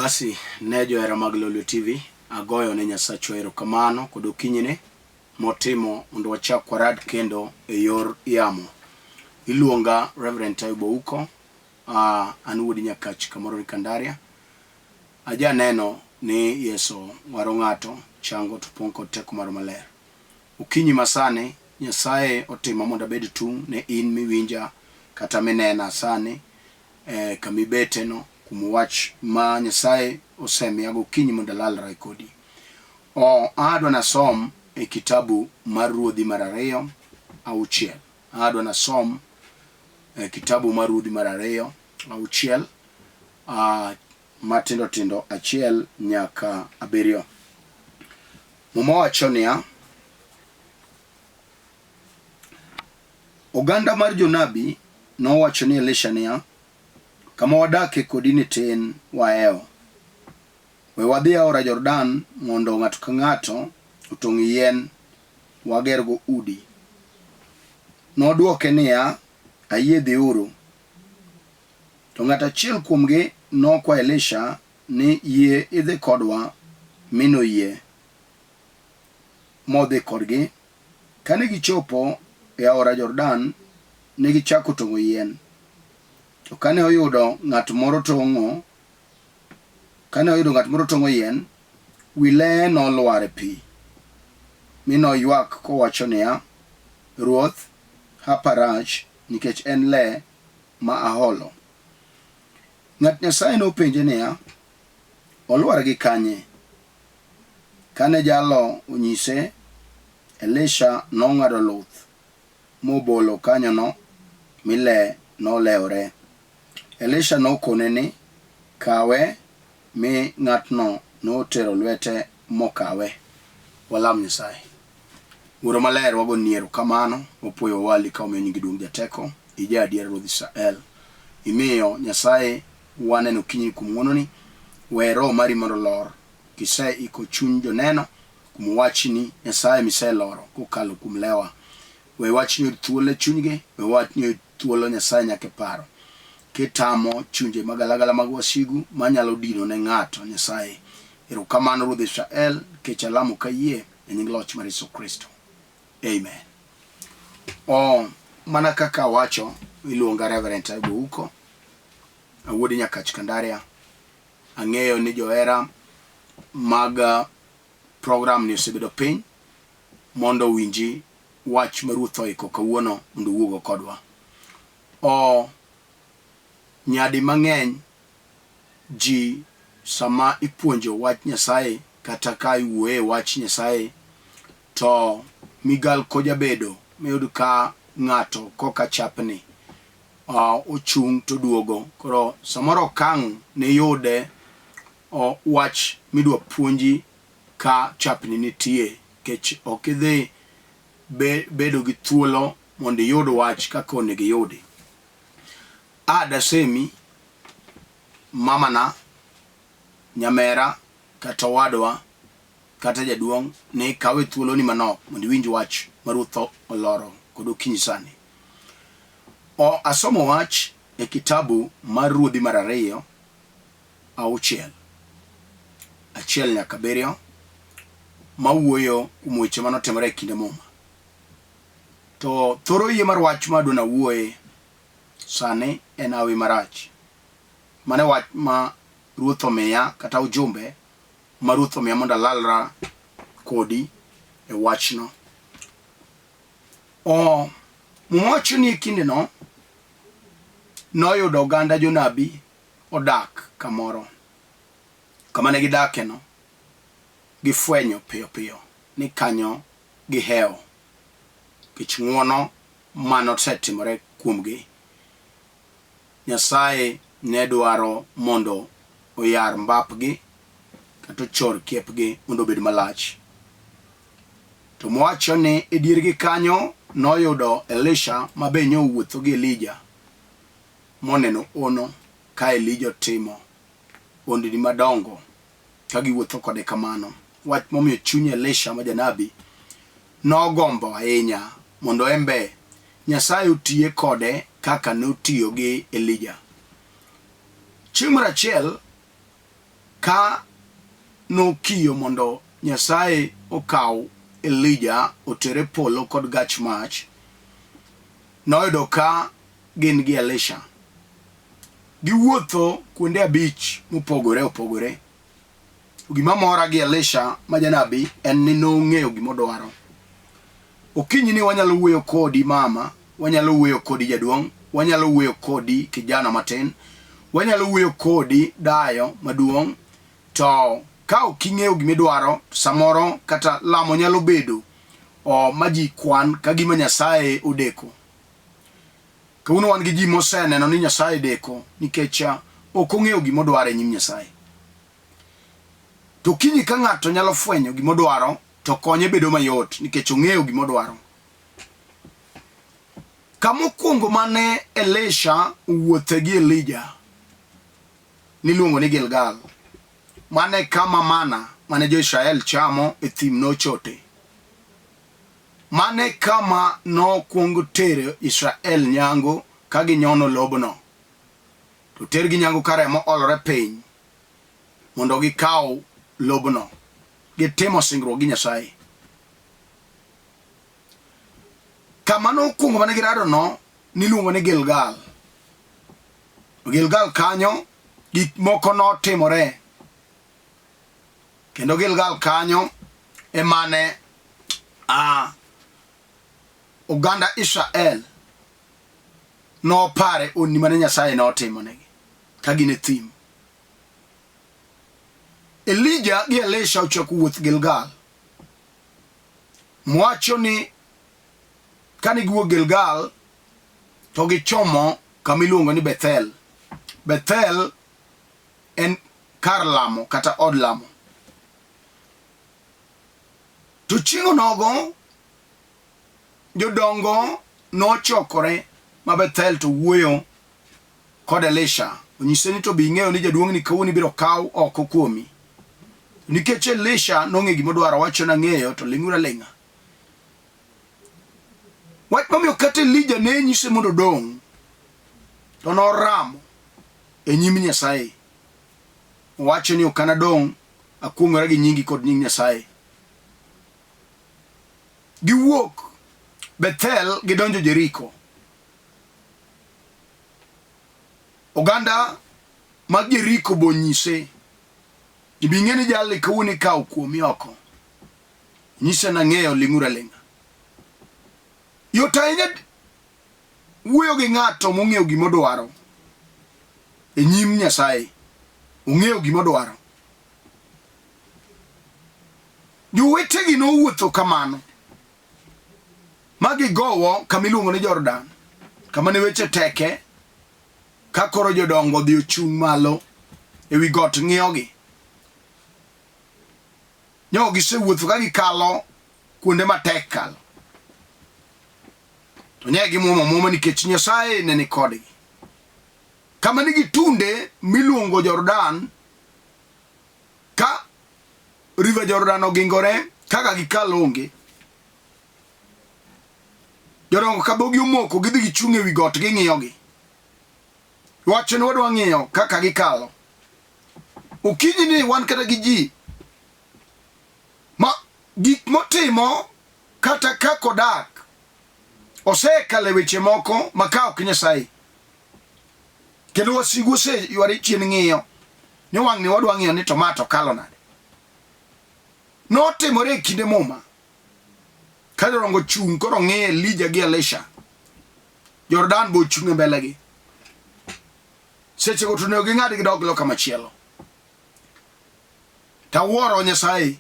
Basi ne johera mag Lolwe TV, agoyo ne Nyasachwa erokamano kod okinyini motimo mondo wachak warad kendo e yor yamo. Iluonga Reverend Taibu Ouko, an wuod Nyakach kamoro ni Kandaria. Ajaneno ni Yesu waro ng'ato, chango to pong' kod teko mar maler. Okinyi masani, Nyasaye otima mondo abed tung' ne in miwinja kata minena sani e kama ibeteno kuom wach ma Nyasaye osemiya gokinyi mondo alalra kodi. O, adwa nasom e kitabu mar Ruodhi mar ariyo auchiel. Adwa nasom e kitabu mar Ruodhi mar ariyo auchiel matindo tindo achiel nyaka abiriyo. Muma wacho niya, Oganda mar jonabi nowacho ni Elisha niya, Kama wadakie kodi ni tin, wahewo. We wadhi aora Jordan mondo ng'ato ka ng'ato otong' yien wagergo udi. Nodwoke niya, Ayie dhiuru. To ng'at achiel kuomgi nokwayo Elisha ni, Yie idhi kodwa, mi noyie, modhi kodgi. Kane gichopo e aora Jordan, ne gichako tong'o yien. To kane oyudo ng'at moro tong'o, kane oyudo ng'at moro tong'o yien, wi le nolwar e pi, mi noywak kowacho niya, Ruoth, hapa rach, nikech en le ma aholo. Ng'at Nyasaye nopenje niya, Olwar gi kanye? Kane jalo onyise, Elisha nong'ado luth mobolo kanyono mi le nolewore. Elisha nokone ni, Kawe, mi ng'atno notero lwete mokawe. Walam Nyasaye. Wuoro maler, wagoni erokamano, wapuoyo wawali ka wamiyo nyingi duong' jateko, ija adier Ruodh Israel. Imiyo Nyasaye waneno okinyi kuom ng'wononi, we roho mari mondo olor, kiseiko chuny joneno kuom wachni Nyasaye miseloro kokalo kuom lewa. We wachni oyud thuolo e chunygi, we wachni oyud thuolo Nyasaye nyaka e paro. Kitamo chunje magalagala mag wasigu manyalo dino ne ng'ato Nyasaye. Erokamano Ruodh Israel, nikech alamo kayie e nying loch mar Yesu Kristo. Amen. O, mana kaka awacho, iluonga Reverend Taibu Ouko, awuod Nyakach Kandaria. Ang'eyo ni johera mag program ni osebedo piny mondo owinji wach ma Ruoth oiko kawuono mondo owuogo kodwa. O, nyadi mang'eny ji sama ipuonjo wach Nyasaye kata ka iwuoye wach Nyasaye to migal kojabedo miyud ka ng'ato koka chapni ochung' to oduogo. Koro samoro okang' niyude wach midwa puonji ka chapni nitie nikech ok idhi bedo gi thuolo mondo iyud wach kaka onego iyudi. A dasemi mamana, nyamera kata owadwa kata jaduong' ni kawe thuoloni manok mondo iwinj wach ma Ruoth oloro kod okinyi sani. O asomo wach e kitabu mar Ruodhi mar ariyo auchiel, achiel nyaka abiriyo, mawuoyo kuom weche mane otimore e kinde Muma. To thoro yie mar wach ma adwa nawuoye sani en hawi marach. Mano e wach ma Ruoth omiya kata ujumbe ma Ruoth omiya mondo alalra kodi e wachno. O, Muma wacho ni e kindeno noyudo oganda jonabi odak kamoro. Kama ne gidakeno, gifwenyo piyo piyo ni kanyo gihewo nikech ng'wono ma nosetimore kuomgi. Nyasaye ne dwaro mondo oyar mbapgi kata ochor kiepgi mondo obed malach. To mowacho ni e diergi kanyo noyudo Elisha ma be nyowuotho gi Elija moneno ono ka Elija otimo hondni madongo ka giwuotho kode kamano. Wach momiyo chuny Elisha ma janabi nogombo ahinya mondo en be Nyasaye otiye kode kaka notiyo gi Elija. Chieng' moro achiel, Ka nokiyo mondo Nyasaye okaw Elija otere polo kod gach mach, noyudo ka gin gi Elisha. Giwuotho kuonde abich mopogore opogore. Gima mora gi Elisha ma janabi en ni nong'eyo gima odwaro. Okinyi ni wanyalo wuoyo kodi mama, wanyalo wuoyo kodi jaduong', wanyalo wuoyo kodi kijana matin, wanyalo wuoyo kodi dayo maduong', to ka ok ing'eyo gima idwaro, samoro kata lamo nyalo bedo o, ma ji kwan ka gima Nyasaye odeko. Kawuono wan gi ji moseneno ni Nyasaye deko nikech ah, ok ong'eyo gima odwaro e nyim Nyasaye. To kinyi ka ng'ato nyalo fwenyo gima odwaro to konye bedo mayot nikech ong'eyo gima odwaro. Kama okwongo mane Elisha owuothe gi Elija niluongo ni Gilgal. Mano e kama mana mane jo-Israel chamo e thim nochote. Mano e kama nokwong tero Israel nyango ka ginyono lobno. To tergi nyango ka remo olore piny mondo gikaw lobno. Gitimo singruok gi Nyasaye. Kama nokwongo mane giradono niluongo ni Gilgal. Gilgal kanyo gik moko notimore. Kendo Gilgal kanyo emane a oganda Israel nopare honni mane Nyasaye notimonegi ka gin e thim. Elija gi Elisha ochako wuoth Gilgal. Mwacho ni kane giwuok Gilgal to gichomo kama iluongo ni Bethel. Bethel en kar lamo kata od lamo. To chieng' onogo jodongo nochokore ma Bethel to wuoyo kod Elisha. Onyise ni to be ing'eyo ni jaduong'ni kawuono ibiro kaw oko kuomi. Nikech Elisha nong'e gima odwaro, owacho nang'eyo to ling'uru aling'a. Wach momiyo kata Elija ne nyise mondo odong' to noramo e nyim Nyasaye. Owacho ni ok anadong' akuong'ora gi nyingi kod nying Nyasaye. Giwuok Bethel gidonjo Jeriko. Oganda mag Jeriko bonyise ibi ing'e ni jalni kawuono ikawo kuomi oko. Nyise nang'eyo ling'uru aling'a. Yot ahinya wuoyo gi ng'ato mong'eyo gima odwaro e nyim Nyasaye. Ong'eyo gima odwaro. Jowetegi nowuotho kamano ma gigowo kama iluongo ni Jordan, kama ne weche teke ka koro jodongo odhi ochung' malo e wi got ng'iyogi. Nyo gisewuotho ka gikalo kuonde matek kalo. To nye gimwomo amwoma nikech Nyasaye ne ni kodgi. Kama ne gitunde miluongo Jordan, ka River Jordan ogingore kaka gikalo onge. Jodongo ka dhogi omoko gidhi gichung' e wi got ging'iyogi. Wacho ni wadwa ng'iyo kaka gikalo. Okinyi ni wan kata gi ji ma gik motimo kata kaka odak osekalo e weche moko ma ka ok Nyasaye. Kendo wasigu oseyware chien ng'iyo ni wang'ni wadwa ng'iyo ni to ma to kalo nade. Notimore e kinde Muma. Ka jodongo chung' koro ng'iyo Elija gi Elisha. Jordan be ochung' e mbelegi. Sechego to onego ging'ad gidog loka machielo. Tawuoro Nyasaye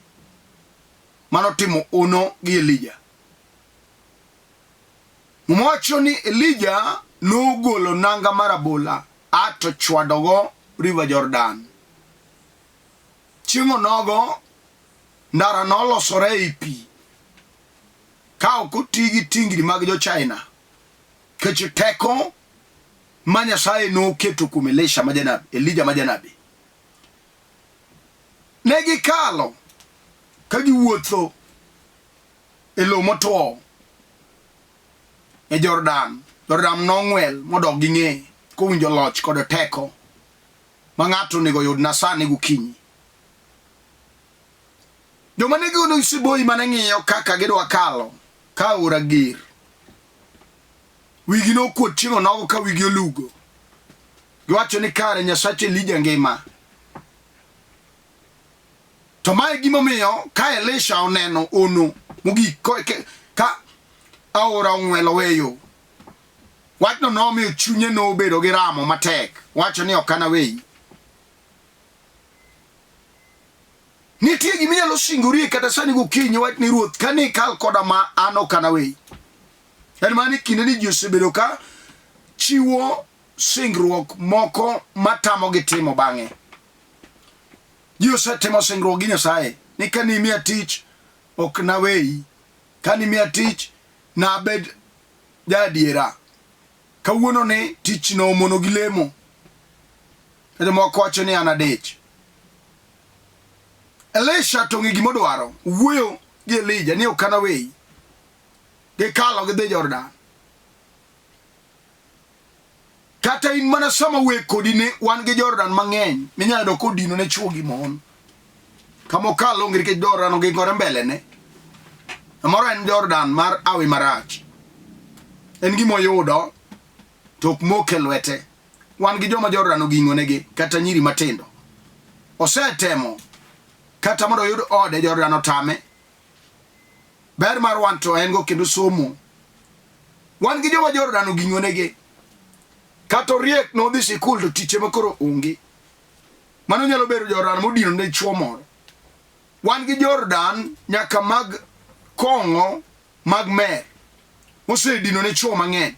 manotimo ono gi Elija. Muma wacho ni Elija nogolo nanga mar abola a to chwadogo River Jordan. Chieng' onogo ndara nolosore ei pi ka ok oti gi tingni mag jo-China nikech teko ma Nyasaye noketo kuom Elisha ma janabi, Elija ma janabi. Ne gikalo ka giwuotho e lowo motwo e Jordan. Jordan nong'wel modok gi ng'eye kowinjo loch kod teko ma ng'ato onego oyud na sani gokinyi. Joma ne gigono siboi mane ng'iyo kaka gidwa kalo ka aora ger. Wigi nokuot chieng' onogo ka wigi olugo. Giwacho ni kare Nyasach Elija ngima. To mae gimomiyo ka Elisha oneno ono mogik ka aora ong'welo weyo. Wachno nomiyo chunye nobedo gi ramo matek. Wacho ni ok anaweyi. Nitie gima inyalo singorie kata sani gokinyi wach ni ruoth kane ikal koda ma an ok anaweyi. En mana ni kinde ni ji osebedo ka chiwo singruok moko matamogi timo bang'e. Ji osetimo singruok gi Nyasaye ni ka nimiya tich ok naweyi, ka nimiya tich nabed jaadiera. Kawuono ni tich no omono gi lemo. Jomoko wacho ni an adich. Elisha to ng'e gima odwaro. Owuoyo gi Elija ni ok anaweyi. Gikalo gidhi Jordan. Kata in mana sama we kodi ne wan gi Jordan mang'eny minyalo yudo kodino ne chwo gi mon. Kama okalo onge nikech Jordan ogingore mbele ne. Samoro en Jordan mar awi marach. En gima oyudo to ok moke lwete. Wan gi joma Jordan oging'onegi kata nyiri matindo. Osetemo kata mondo oyud ode Jordan otame. Ber mar wan to en go kendo somo. Wan gi joma Jordan oging'onegi. Kata oriek nodhi sikul to tich ema koro onge. Mano nyalo bedo Jordan modino ne chuo moro. Wan gi Jordan nyaka mag kong'o mag mer osedino ne chwo mang'eny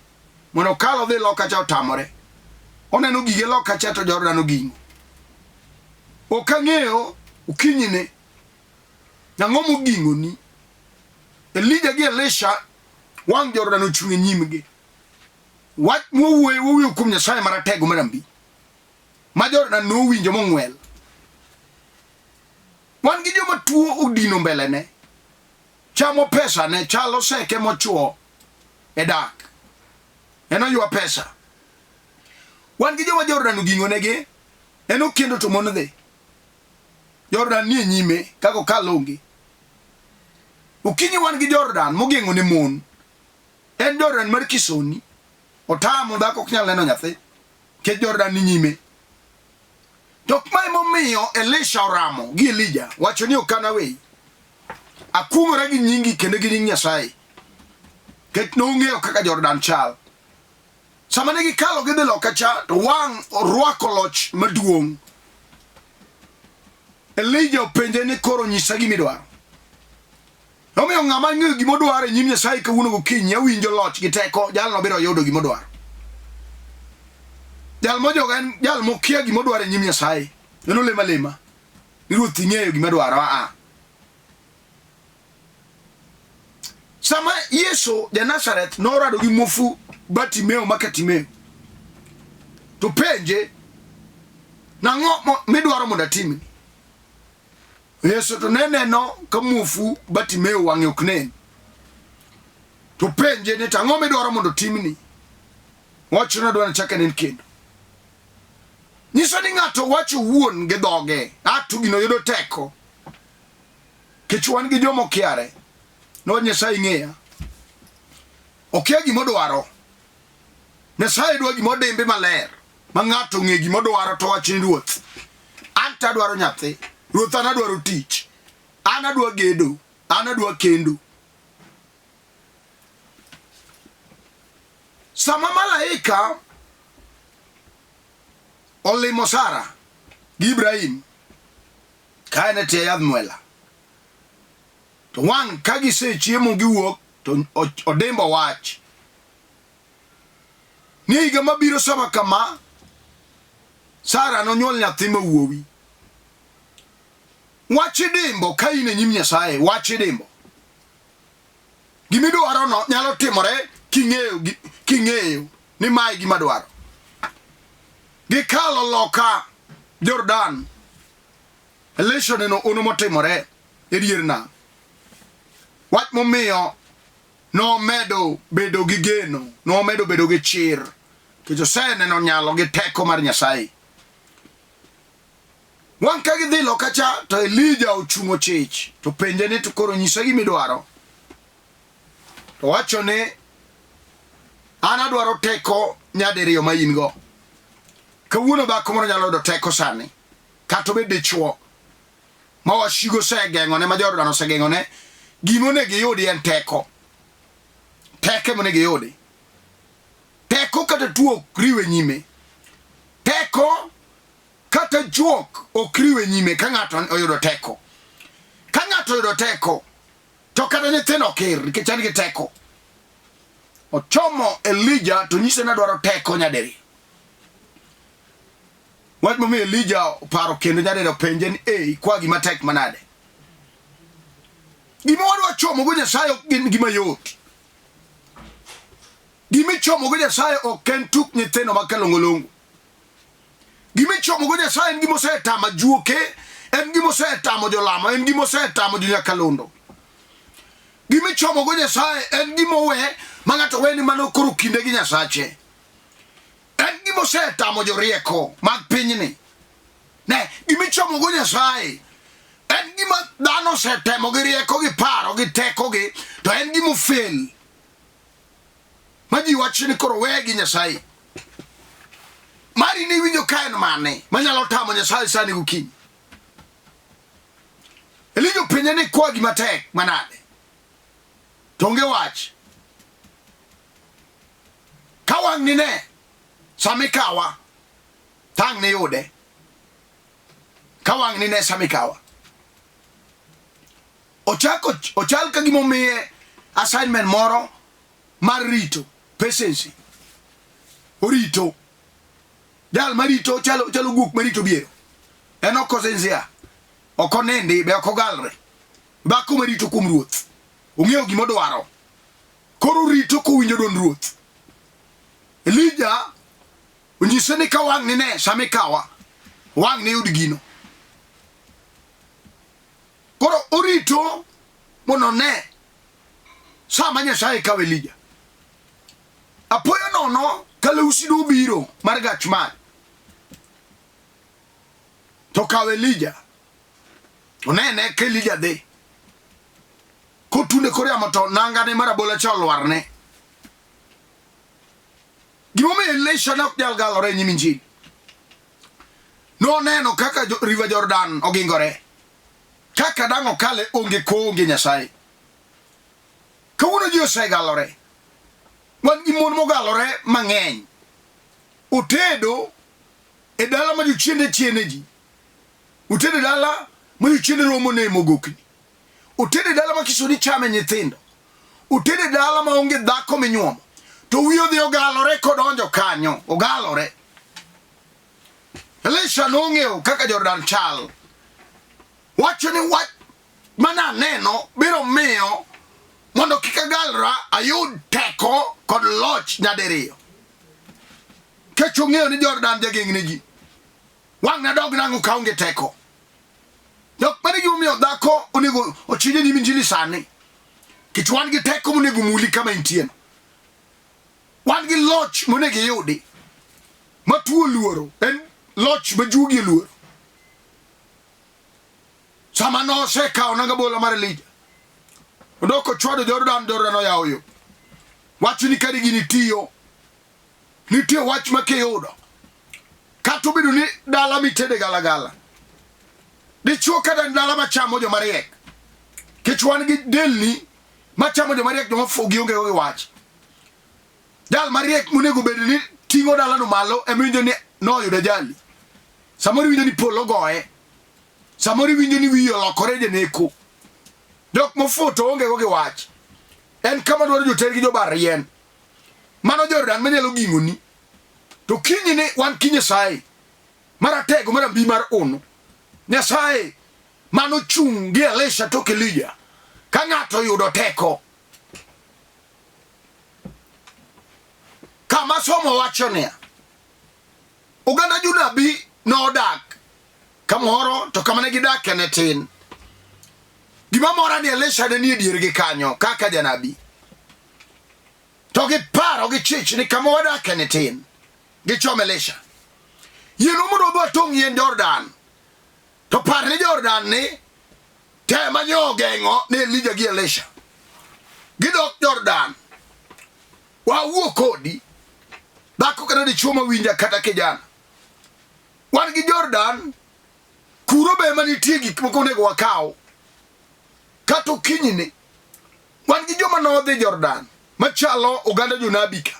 mondo okal odhi loka cha otamore. Oneno gige loka cha to Jordan oging'o. Ok ang'eyo okinyine nang'o moging'oni. Elija gi Elisha wang' Jordan ochung' e nyimgi. Wach mwawuoyo wawuoyo kuom Nyasaye maratego marambi ma Jordan nowinjo mong'wel. Wan gi joma tuo odino mbelene. Chamo pesa ne chalo seke mochuo e dak. En oywa pesa. Wan gi joma Jordan oging'o negi. En okendo to mon dhi. Jordan nie nyime kaka okal onge. Okinyi wan gi Jordan mogeng'o ne mon. En Jordan mar Kisoni. Otamo dhako ok nyal neno nyathi. Nikech Jordan ni nyime. To ma emomiyo Elisha oramo gi Elija wacho ni ok anaweyi. Akuong'ora gi nyingi kendo gi nying Nyasaye. Nikech nong'eyo kaka Jordan chal. Sama ne gikalo gidhi loka cha to wang' orwako loch maduong'. Elija openje ni koro nyisa gima idwaro. Omiyo ng'ama ng'eyo gima odwaro e nyim Nyasaye kawuono gokinyi awinjo loch gi teko jalno biro yudo gima odwaro. Jal mojoga en jal mokia gima odwaro e nyim Nyasaye. En olemo alema. Ni ruoth ing'eyo gima dwaro a. Sama Yesu ja Nazareth norado gi muofu Bartimeo ma Katimeo to penje nang'o midwaro mondo atimni? Yesu to ne neno ka muofu Bartimeo wang'e ok nen. To penje ni to ang'o midwaro mondo otimni? Wacho ni adwaro nachak anen kendo. Nyiso ni ng'ato wacho wuon gi dhoge, a to gino yudo teko. Kech wan gi joma okiare. No Nyasaye ng'eya. Okia gima odwaro. Nyasaye dwa gima odimbi maler. Ma ng'ato ong'e gima odwaro to wach ni ruoth. An to adwaro nyathi. Ruoth an adwaro tich. An adwa gedo. An adwa kendo. Sama malaika olimo Sara gi Ibrahim ka en e tie yadh mwela, to wang' ka gisechiemo giwuok to odimbo wach ni higa mabiro sama kama Sara nonyuol nyathi ma wuowi. Wach idimbo ka in e nyim Nyasaye, wach idimbo. Gimidwarono nyalo timore king'eyo king'eyo ni mae gima dwaro. Gikalo loka Jordan. Elisha oneno ono motimore e dier nam. Wach momiyo nomedo bedo gi geno, nomedo bedo gi chir, nikech oseneno nyalo gi teko mar Nyasaye. Wang' ka gidhi loka cha to Elija ochung' ochich to penje ni to koro nyisa gima idwaro. To wacho ni an adwaro teko nyadiriyo ma in go. Kawuono dhako moro nyalo yudo teko sani kata obed dichuo ma wasigu osegeng'one ma Jordan osegeng'one gima onego iyudi en teko. Teko ema onego iyudi. Teko kata tuo ok riwe nyime. Teko kata juok ok riwe nyime ka ng'ato oyudo teko. Ka ng'ato oyudo teko to kata nyithindo okir nikech en gi teko. Ochomo Elija to nyise ni adwaro teko nyadiriyo. Wach momiyo Elija oparo kendo nyadiriyo openje ni ei kwa gima tek manade. Gima wadwa chomo go Nyasaye ok gin gima yot. Gima ichomo go Nyasaye ok en tuk nyithindo ma kalongolongo. Gima ichomo go Nyasaye en gima osetamo ajuoke, en gima osetamo jolamo, en gima osetamo jonyakalondo. Gima ichomo go Nyasaye en gima owe ma ng'ato we ni mano koro kinde gi Nyasache. En gima osetamo jorieko mag pinyni. Ne, gima ichomo go Nyasaye en gima dhano osetemo gi rieko gi paro gi tekogi to en gima ofel. Ma ji wacho ni koro weye gi Nyasaye. Mari ni winjo ka en mane manyalo tamo Nyasaye sani gokinyi. Elija openje ni kwa gima tek manade. To onge wach. Ka wang' ni ne sama ikawa tang' niyude. Ka wang' ni ne sama ikawa. Ochako ochal ka gima omiye assignment moro mar rito patience. Orito. Jal marito chalo chalo guok marito biero. En ok osinzia. Ok onindi be ok ogalre. Dhako marito kuom ruoth. Ong'eyo gima odwaro. Koro orito kowinjo dwond ruoth. Elija onyise ni ka wang' nine sama ikawa, wang' niyud gino. Koro orito mondo one sama Nyasaye kawo Elija. Apoya nono kalausi nobiro mar gach mach to kawo Elija. Onene ka Elija dhi. Kotunde kor yamo to nangane mar abola cha olwarne. Gimomiyo Elisha ne ok nyal galore e nyim Injili. Noneno kaka River Jordan ogingore. Kaka dang' okale onge koonge Nyasaye. Kawuono ji osegalore. Wan gi mon mogalore mang'eny. Otedo e dala ma jochiende chiene ji. Otedo e dala ma jochiende romo ne mogokni. Otedo e dala ma kisoni chame nyithindo. Otedo e dala ma onge dhako minyuomo. To wiye odhi ogalore kodonjo kanyo. Ogalore. Elisha nong'eyo kaka Jordan chal. Wacho ni wach mana neno biro miyo mondo kik agalra ayud teko kod loch nyadiriyo. Kech ong'eyo ni Jordan jageng'ne ji. Wang' nadog nang'o kaonge teko. Jok mane gimomiyo dhako onego ochinje nyim injili sani. Kech wan gi teko monego muli kama intieno. Wan gi loch monego iyudi. Matuo luoro en loch ma juogi oluoro. Sama nosekawo nanga bola mar Elija, odok ochwado Jordan, Jordan oyawo yo. Wach ni kari gini tiyo, nitie wach ma kiyudo kata obedo ni dala mitede galagala dichuo kata dala machamo joma riek kech wan gi delni machamo joma riek joma fuwo gionge go gi wach jal mariek monego bed ni ting'o dalano malo ema iwinjo ni noyudo ajali samoro iwinjo ni polo goye samoro iwinjo ni wiye olokore janeko jok mofuwo to onge go gi wach en kama dwaro joter gi jobar yien mano Jordan manyalo ging'oni to kinyi ni wan ki Nyasaye maratego mar ambi mar ono Nyasaye mano chung' gi Elisha tok Elija ka ng'ato oyudo teko kama somo wacho niya oganda jonabi nodak kamoro to kama ne gidakie ne tin gima mora ni Elisha ne nie diergi kanyo kaka janabi to giparo gichich ni kama wadakie ni tin gichom Elisha yienwa mondo wadhi watong' yien Jordan. Jordan ni tema nyo ogeng'o ne Elija gi Elisha. Gidok Jordan. Wawuo kodi. Dhako kata dichuo mawinja kata kijana. Wan gi Jordan kuro be ema nitie gik moko onego wakaw. Kata okinyini wan gi joma nodhi Jordan machalo oganda jonabi ka.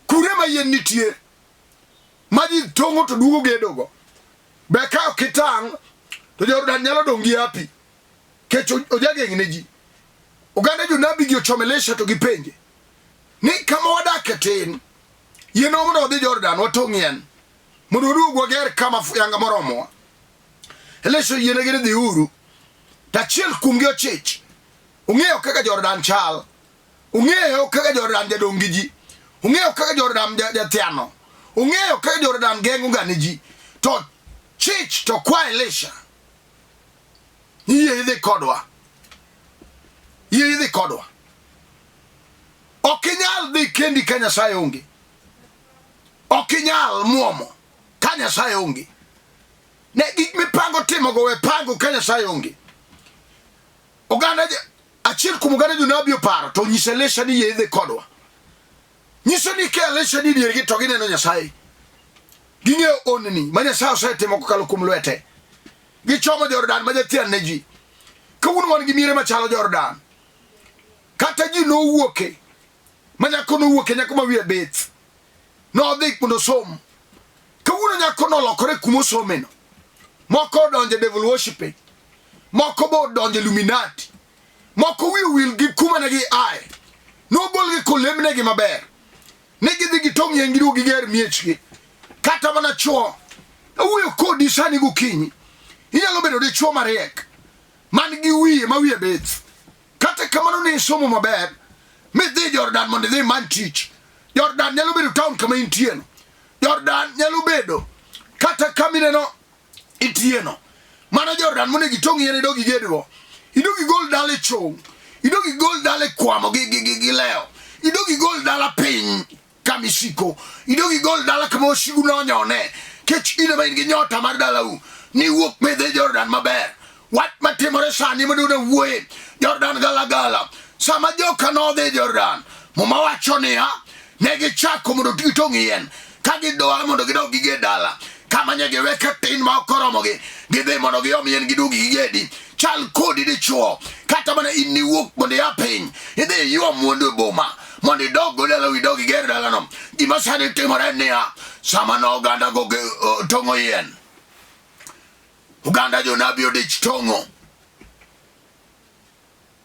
Kure ma yien nitie ma ji tong'o to duogo gedogo. Be ka ok itang' to Jordan nyalo dong' gi api kech ojageng' ne ji. Oganda jonabi gi ochomo Elisha to gipenje ni kama wadake tin, yienwa mondo wadhi Jordan watong' yien mondo waduog wager kama yanga moromowa. Elisha oyienegi ni dhiuru. To achiel kuomgi ochich. Ong'eyo kaka Jordan chal. Ong'eyo kaka Jordan jadong' gi ji. Ong'eyo kaka Jordan jathiano. Ong'eyo kaka Jordan geng'o ga ne ji. To chich to kwa Elisha. Yie idhi kodwa. Yie idhi kodwa. Ok inyal dhi kendi ka Nyasaye onge. Ok inyal muomo ka Nyasaye onge. Ne gik mipango timogo we pango ka Nyasaye onge. Oganda achiel kuom oganda jonabi oparo to onyiso Elisha ni yie idhi kodwa. Nyiso ni ka Elisha ni diergi to gineno Nyasaye. Ging'eyo onni ma Nyasaye osetimo kokalo kuom lwete. Gichomo Jordan ma jathian ne ji. Kawuono wan gi miere machalo Jordan. Kata ji nowuoke ma nyako nowuoke nyako ma wiye bith. Nodhi mondo osom. Kawuono nyako nolokore kuma osomeno. Moko odonjo e devil worshiping. Moko bo odonjo e Illuminati. Moko wiye owil gi kuma ne gi aye. Nogolgi kolemnegi maber. Ne gidhi gitong' yien giduog giger miechgi. Kata mana chwo. Awuoyo kodi sani gokinyi. Inyalo bedo dichwo mariek. Man gi wiye ma wiye bith. Kata kamano ne isomo maber midhi Jordan mondo idhi imany tich. Jordan nyalo bedo town kama intieno. Jordan nyalo bedo kata kama ineno itieno. Mano Jordan monego itong' yien idog igedgo. Idog igol dala e chong'. Idog igol dala e kwamo gi lewo. Idog igol dala piny kama isiko. Idog igol dala kama wasigu nonyone. Kech in ema in gi nyota mar dalau. Niwuok midhi Jordan maber. Wach matimore sani maduong' wuoye Jordan galagala. Sama joka nodhi Jordan, Muma wacho niya, ne gichako mondo gitong' yien ka gidwaro mondo gidog giged dala kama ne giwe ka tin ma ok oromogi gidhi mondo giom yien giduog gigedi chal kodi dichuo kata mana in niwuok mondo ia piny idhi iyuom mwandu e boma mondo idog go dalau idog iger dalano gima sani timore en niya sama no oganda go tong'o yien oganda jonabi odich tong'o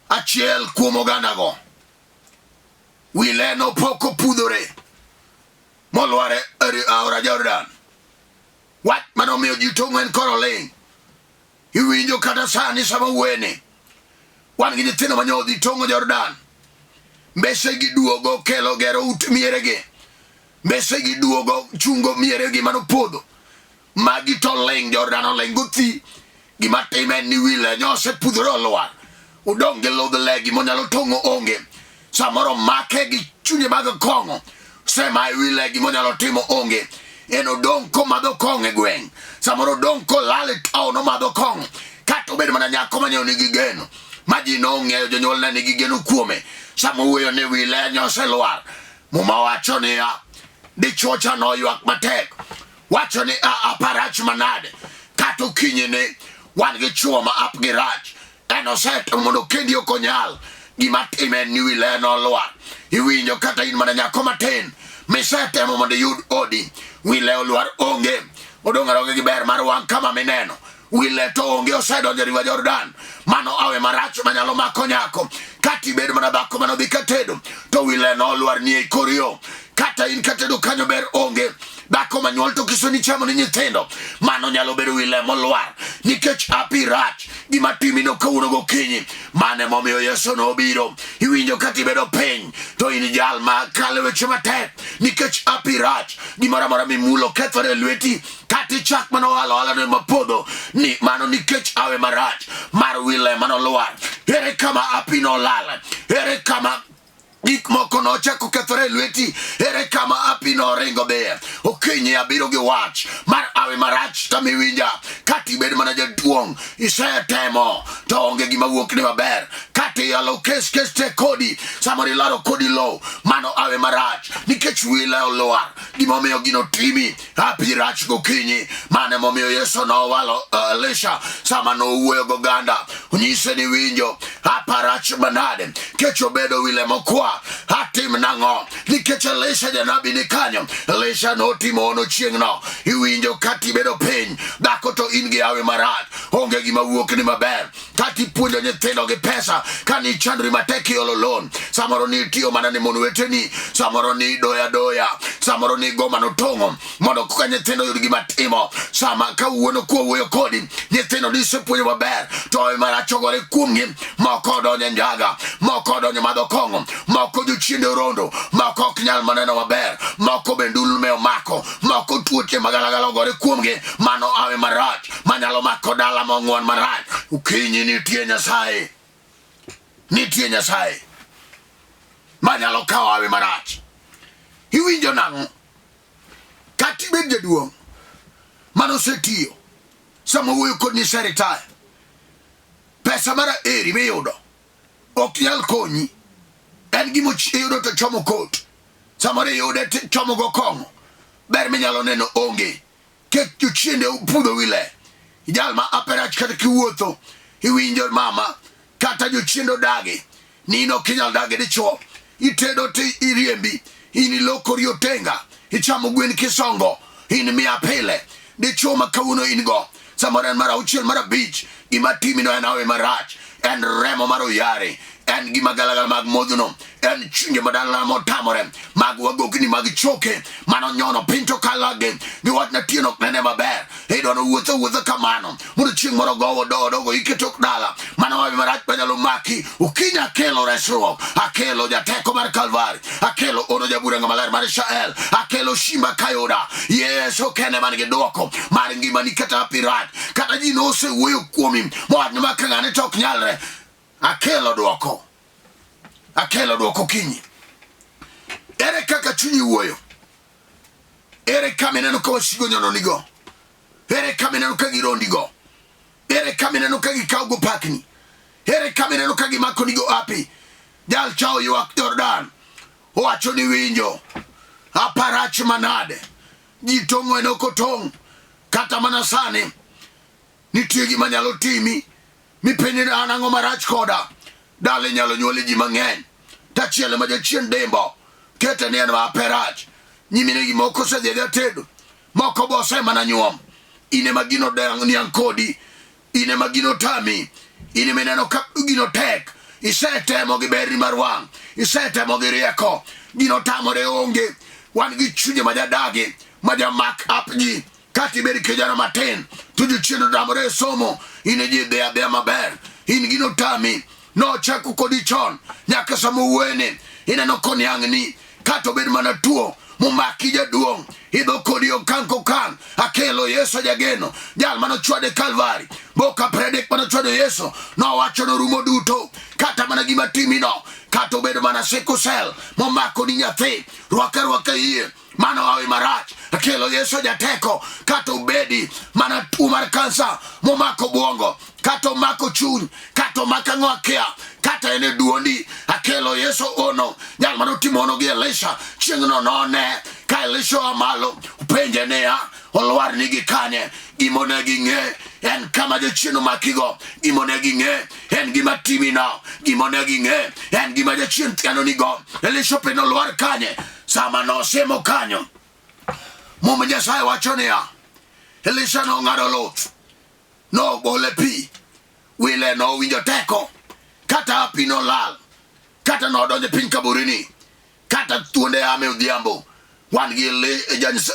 achiel kuom ogandago wi leno pok opudhore molwar e aora Jordan. Wach mane omiyo ji tong'o en koro ling'. Iwinjo kata sani sama wuoyeni, wan gi nyithindo ma nyodhi tong'o Jordan. Mbese giduogo kelo gero ut mieregi. Mbese giduogo chungo mieregi manopodho. Magi to ling' Jordan oling' gothi. Gima time en ni wi lenyo osepudhore olwar. Odong' gi ludh le gima onyalo tong'o onge. Samoro make gi chunye mag kong'o. Semaye wi le gima onyalo timo onge. En odong' komadho kong'o e gweng'. Samoro odong' kolal e taon omadho kong'o. Kata obed mana nyako ma nigi geno. Ma ji nong'eyo jonyuolne nigi geno kuome. Sama owuoyo ni wi lenyo oselwar. Muma wacho niya, dichwo cha noywak matek. Wacho ni a aparach manade. Kata okinyi ni wan gi chwo ma ap gi rach. En osetemo mondo okendi ok onyal. Gima time en ni wi ler nolwar. Iwinjo kata in mana nyako matin misetemo mondo iyud odi. Wi le olwar onge. Odong' aronge gi ber mar wang' kama mineno. Wi le to onge osedonjo e riwa Jordan. Mano awe marach manyalo mako nyako. Kata ibed mana dhako manodhi katedo to wi le nolwar ni e kor yo. Kata in katedo kanyo ber onge. Dhako manyuol to kiso ni chamo ni nyithindo. Mano nyalo bedo wi le molwar. Nikech api rach. Gima timino kawuono gokinyi. Mano emomiyo Yesu nobiro. Iwinjo kata ibedo piny to in jal ma kalo weche matek. Nikech api rach. Gimoro amora mimulo kethore e lweti. Kata ichak mana ohala ohalano ema podho. Ni mano nikech awe marach mar wi le manolwar. Ere kama api nolal? Ere kama gik moko nochako kethore e lweti? Ere kama api noringo dhiye? Okinyi abiro gi wach mar awe Awe marach kama iwinja, kata ibed mana jaduong', isetemo to onge gima wuokni maber, kata iyalo kes kes te kodi, samoro ilaro kodi lowo, mano awe marach nikech wile olwar. Gimomiyo gino timi hapi rach gokinyi, mano emomiyo Yesu nowalo Elisha sama nowuoyo goganda, onyise ni winjo aparach manade kech obedo wile mokwa, atim nang'o? Nikech Elisha janabi ni kanyo. Elisha notimo hono chieng'no. Iwinjo kata ibedo piny dhako to in gi hawi marach, onge gima wuokni maber, kata ipuonjo nyithindo gi pesa, kane ichandri matek iolo loan, samoro ni itiyo mana ne mon weteni, samoro ni idoya doya, samoro ni igo mana otong'o mondo koka nyithindo oyud gima timo. Sama kawuono kwawuoyo kodi, nyithindo nisepuonjo maber to hawi marach ogore kuomgi, moko odonjo e njaga, moko odonjo madho kong'o, moko jochiende orondo, moko ok nyal maneno maber, moko be ndulme omako, moko tuoche magalagala ogore kuomgi. Mano hawi marach manyalo mako dala mong'won marach. Okinyi nitie Nyasaye, nitie Nyasaye manyalo kawo hawi marach. Iwinjo nang'o? Kata ibed jaduong' mano osetiyo, sama wuoyo kod ni iseretire, pesa mar eri miyudo ok nyal konyi. En gima iyudo to chomo kot, samoro iyude to chomo go kong'o, ber minyalo neno onge. Ket jochiende opudho wi le. Jal ma aperach kata kiwuotho iwinjo mama kata jochiende odagi ni in ok inyal dagi dichuo, itedo to iriembi, in ilokori otenga, ichamo gwen kisongo, in miya pile. Dichuo ma kawuono in go samoro en mar auchiel mar abich, gima timino en hawi marach, en remo mar oyare, en gima galagala mag modhono, en chunje madala motamore mag wagogni mag choke mano nyono piny to kalage ni wach na tieno ok nene maber, idwaro wuotho wuotho kamano mondo chieng' moro gowo dogo dogo ike tok dala, mano hawi marach manyalo maki. Okinyi akelo resruok, akelo jateko mar Kalvari, akelo ono jabura ng'ama ler mar Israel, akelo shimba kayuda Yesu kende man gi dwoko mar ngimani. Kata pirat kata ji nosewuoyo kuomi mowach ni maka ng'ane to ok nyalre, akelo dwoko, akelo dwoko kinyi. Ere kaka chunyi wuoyo? Ere kama ineno ka wasigo nyononigo? Ere kama ineno ka girondigo? Ere kama ineno ka gikawogo pakni? Ere kama ineno ka gimakonigo api? Jal cha oywak Jordan, owacho ni winjo, aparach manade, ji tong'o en ok otong', kata mana sani nitie gima nyalo timi mipenje ni an ang'o marach koda. Dala inyalo nyuole ji mang'eny, tachiel ema jachien dimbo kete ni en ma aperach. Nyiminegi moko osedhi adhiya tedo, moko be osemana nyuom. In ema gino niang' kodi, in ema gino tami, in ema ineno ka gino tek. Isetemo gi berni mar wang', isetemo gi rieko, gino tamore onge. Wan gi chunye ma jadagi, ma jamak ap ji. Kata ibed kijana matin to jochien otamore e somo, in ji dhi adhiya maber, in gino tami. Nochako kodi chon nyaka sama owuoyeni ineno koniang'ni, kata obed mana tuo momaki jaduong', idho kodi okang' kokang'. Akelo Yesu jageno, jal mane ochwade Kalvari, boka pradek mane ochwado Yesu, nowacho norumo duto. Kata mana gima timino, kata obed mana sickle cell momako ni nyathi, rwaka rwaka yie, mano hawi marach. Akelo Yesu jateko, kata obedi mana tuo mar kansa momako bwongo, kata omako chuny, kata omako ang'o akia, kata en e duondi. Akelo Yesu ono, jal mane otimo ono gi Elisha chieng'no none ka Elisha oa malo, openje niya, olwar nigi kanye? Gima onego ing'e en kama jachien omakigo. Gima onego ing'e en gima timino. Gima onego ing'e en gima jachien thianonigo. Elisha openjo olwar kanye? Sama nosiemo kanyo, Muma Nyasaye wacho niya, Elisha nong'ado luth, nobole pi, wile nowinjo teko, kata pi nolal, kata nodonjo e piny kaburini, kata thuonde ame odhiambo. Wan gi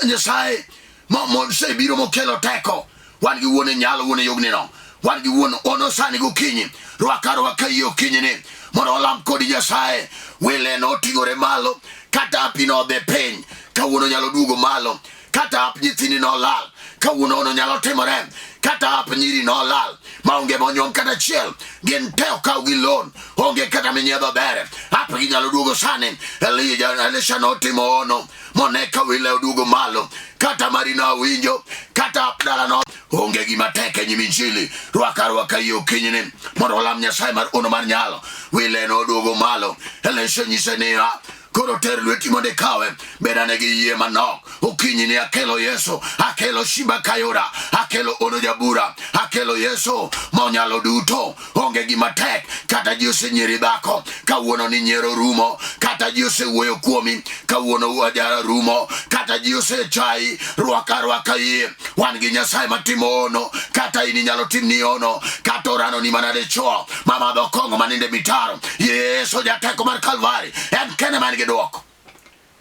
Nyasaye mosebiro mokelo teko. Wan gi wuone nyalo, wuone yognino. Wan gi wuon ono sani gokinyi. Rwaka rwaka yie okinyini mondo walam kodi Nyasaye. Wile noting'ore malo, kata api nodhi piny, kawuono nyalo duogo malo. Kata ap nyithindi nolal, Kawuono ono nyalo timore. Kata ap nyiri nolal maonge monyuom kata achiel, gin te okaw gi loan, onge kata minyiedho ber. Ap gi nyalo duogo sani. Elija, Elisha notimo ono mone ka wile oduogo malo. Kata marino awinjo, kata ap dalano onge gima tek e nyim injili. Rwaka arwaka yie okinyini mondo walam Nyasaye mar ono mar nyalo. Wile noduogo malo. Elisha nyise niya, koro ter lweti mondo ikawe. Bed ane gi yie manok. Okinyi ni akelo Yesu, akelo Shimba Kayura, akelo Ono Jabura, akelo Yesu monyalo duto. Onge gima tek, kata ji osenyieri dhako, kawuono ni nyiero rumo, kata ji osewuoyo kuomi, kawuono wajara rumo, kata ji osechayi, rwaka rwaka yie. Wan gi Nyasaye matimo hono, kata in inyalo timni hono, kata oranoni mana dichuo mamadho kong'o maninde mitaro. Yesu jateko mar Kalvari en kende man gi dwoko.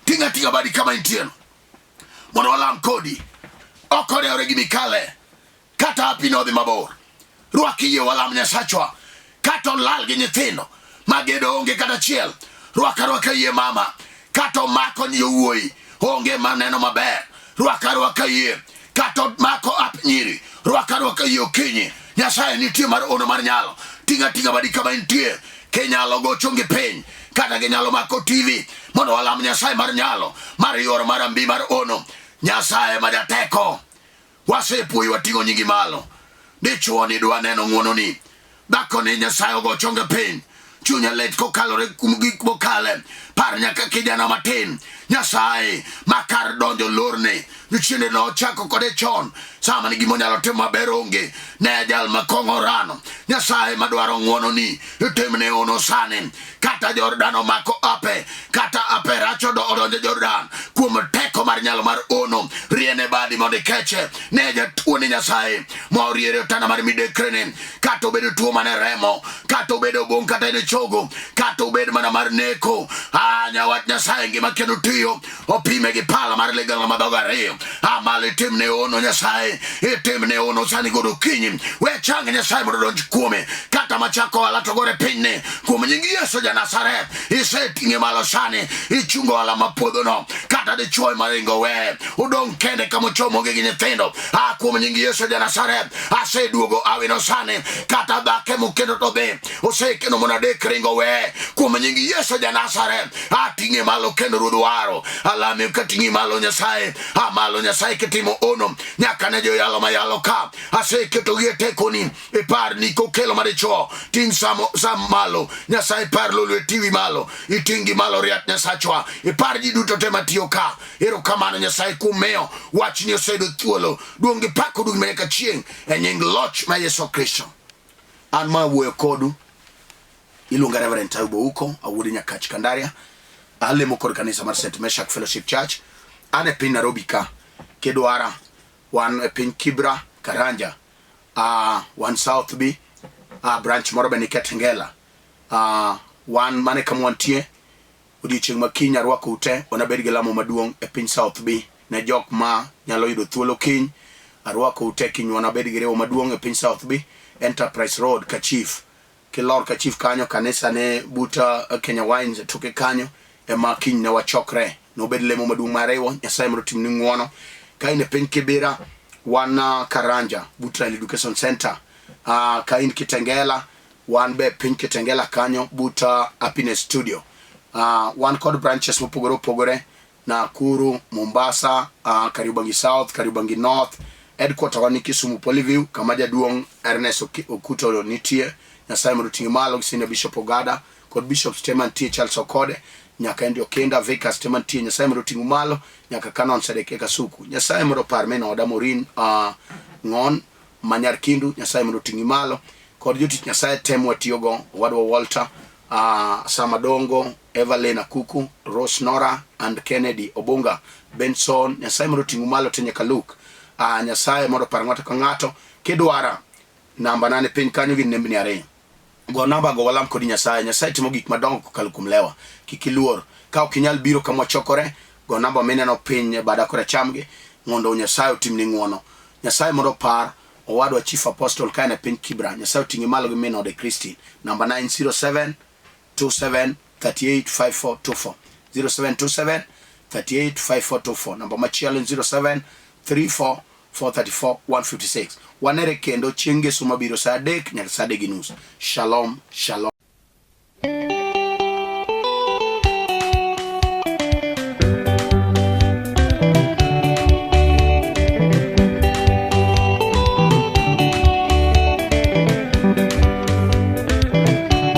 Ting'a ting'a badi kama intieno mondo walam kodi. Ok odewore gi mikale kata api nodhi mabor. Rwak yie walam Nyasachwa kata olal gi nyithindo magedo onge kata achiel. Rwak arwaka yie mama kata omako yowuoyi onge maneno maber. Rwak arwaka yie kata omako ap nyiri. Rwak arwaka yie okinyi. Nyasaye nitie mar ono mar nyalo. Ting'a ting'a badi kama intie. Kinyalo go chongi piny kata ginyalo mako TV mondo walam Nyasaye mar nyalo mar yor mar ambi mar ono. Nyasaye ma jateko wasepuoyi wating'o nyingi malo. Dichuo ni dwa neno ng'wononi. Dhako ni Nyasaye ogo chonge piny. Chunya lit kokalore kuom gik mokale. Par nyaka kijana matin. Nyasaye ma kar donjo lorne. Jochiende nochako kode chon. Sama ni gima onyalo timo maber onge. Ne jal ma kong'o orano. Nyasaye madwaro ng'wononi. Itimne hono sani. Kata Jordan omako ape. Kata ape rach odonjo Jordan. Kuom teko mar nyalo mar ono. Riene badi mondo ikeche. Ne jatuo ni Nyasaye. Ma oriere otanda mar midekrene. Kata obedo tuo mane remo. Kata obedo obong' kata en e chogo. Kata obed mana mar neko. Ah, nyawach Nyasaye ngima kendo tiyo. Opime gi pala mar ligangla ma dhoge ariyo. A malo itimne hono Nyasaye, itimne hono sani godo okinyi. We chang Nyasaye mondo odonj kuome. Kata machako ohala to gore pinyni. Kuom nying Yesu ja Nazareth, iseting'e malo sani, ichungo ohala ma puodhono. Kata dichwo ema ringo weye, odong' kende kama ochomo onge gi nyithindo. A kuom nying Yesu ja Nazareth, aseduogo awino sani. Kata dhake mokendo to dhi, osekendo mon adek ringo weye. Kuom nying Yesu ja Nazareth, ating'e malo kendo Ruodh waro alami kating'i malo Nyasaye a malo Nyasaye kitimo ono nyaka ne joyalo mayalo ka aseketogi e tekoni ipar ni kokelo maricho ting' sam malo Nyasaye par lolo e tiwi malo iting'gi malo riat Nyasachwa ipar ji duto te matiyo ka erokamano Nyasaye kuom miyo wachni oseyudo thuolo duong' gi pak oduog nyaka chieng' e nying loch ma Yesu Kristo an ma wuoyo kodu Iluonga Reverend Taibu Ouko, awuod Nyakach Kandaria. Alemo kod kanisa mar St. Meshak Fellowship Church. An e piny Nairobi ka. Kidwara, wan e piny Kibra, Karanja. Wan South B, branch moro be ni Kitengela. Wan mane kama wantie. Odiochieng' ma kiny arwakou te, wanabed gi lamo maduong' e piny South B. Ne jok ma nyalo yudo thuolo kiny, arwakou te kiny wanabed gi riwo maduong' e piny South B, Enterprise Road, Kachif. Kilor ka chief kanyo, kanisa ne but Kenya Wines e toke kanyo ema kiny ne wachokre. Nobed lemo maduong' mar riwo, Nyasaye mondo otimni ng'uono. Ka in e piny Kibera, wan Karanja but Raila Education Center. Ka in Kitengela, wan be piny Kitengela kanyo but Happiness Studio. Wan kod branches mopogore opogore Nakuru, Mombasa, Kariobangi South, Kariobangi North. Headquarter wa ni Kisumu Polyview kama jaduong' Ernest Okuto nitie. Nyasaye mondo oting'e malo gi Senior Bishop Ogada kod Bishops te mantie Charles Okode nyaka Andy Okinda, Vicars te mantie. Nyasaye mondo oting'u malo nyaka Canon Sedekia Kasuku. Nyasaye mondo opar min oda Maureen Ng'on ma nyar Kindu. Nyasaye mondo oting'i malo kod jotich Nyasaye te mwatiyogo, owadwa Walter Samadongo, Evelyn Akuku, Rose Nora and Kennedy Obunga, Benson, Nyasaye mondo oting'u malo te nyaka Luke. Nyasaye mondo opar ng'ato ka ng'ato. Kidwara, namba na ni piny kanyo gin nembni ariyo. Go namba go walam kodi Nyasaye. Nyasaye timo gik madongo kokalo kuom lewa. Kik iluor. Ka ok inyal biro kama wachokore, go namba mineno piny e bada koracham gi mondo Nyasaye otimni ng'wono. Nyasaye mondo opar owadwa Chief Apostle ka en e piny Kibra. Nyasaye oting'e malo gi min ode Christine. Namba na en 07 27 38 5424. 0727 38 5424. Namba machielo en 07 34 434 156. Wanere kendo chieng' ngeso mabiro saa 3 nyaka saa 3:30. Shalom, shalom.